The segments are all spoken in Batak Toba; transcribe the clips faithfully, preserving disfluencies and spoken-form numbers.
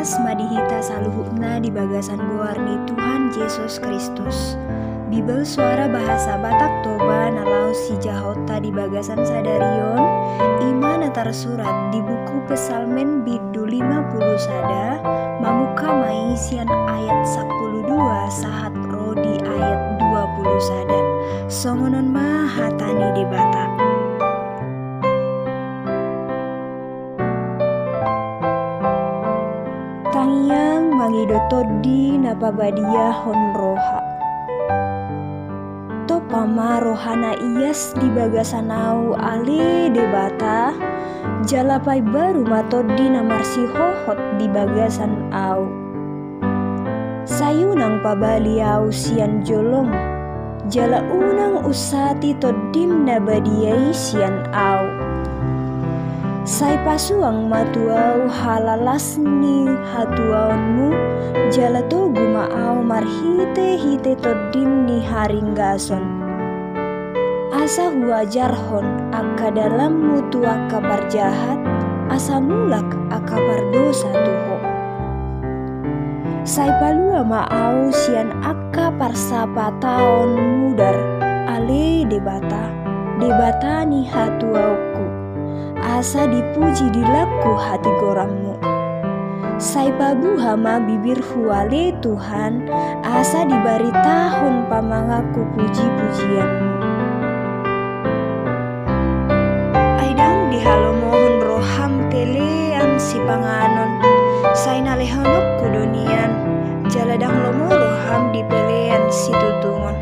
Horas ma di hita saluhutna di bagasan goar ni Tuhan Jesus Kristus. Bibel Suara Bahasa Batak Toba na laho sijahonta di bagasan sadari on, i ma na tarsurat di buku Psalmen bindu lima pulu sada, mamungka ma i sian ayat sampulu dua sahat ro di ayat dua pulu sada. Songon on ma hata ni Debata. Tangiang mangido tondi na pabadiahon roha. Tompa ma roha na ias di bagasan ahu, ale Debata, jala paimbaru ma tondi na marsihohot di bagasan ahu. Sai unang pabali ahu sian jolom, jala unang unsati tondim na badia i sian ahu. Sai pasuang ma tu ahu halalas ni hatuaonmu, jala togu ma ahu marhitehite tondim ni haringgason. Asa huajarhon angka dalanmu tu angka parjahat, asa mulak angka pardosa tu Ho. Sai palua ma ahu sian angka parsapataon mudar, ale Debata, Debata ni hatuaonku, asa dipuji dilangku hatigoranmu. Sai pabuha ma bibirhu, ale Tuhan, asa dibaritahon pamanganku pujipujianmu. Ai ndang dihalomohon roham pelean sipanganon, sai na lehononku do nian, jala ndang lomo roham di pelean situtungon.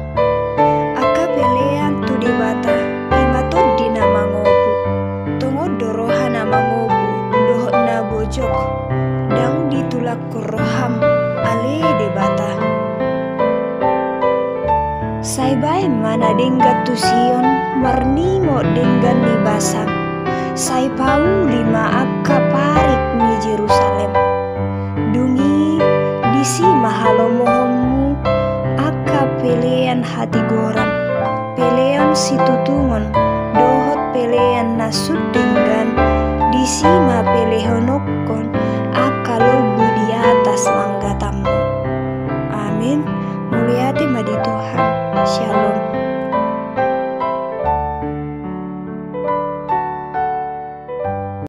Angka pelean tu Debata, i ma tondi na mangopu. Tongon do roha na mangopu dohot na bojok, ndang ditulak roham, ale Debata. Sai baen ma na denggan tu Sion, marningot denggan ni basam. Sai pauli ma angka parik ni Jerusalem. Dung i disi ma halomohonmu angka pelean hatigoran, pelean situtungon, dohot pelean na sun denggan, disi ma pelehononkon angka lombu di atas langgatanmu. Amin. Mauliate ma di Tuhan. Syalom.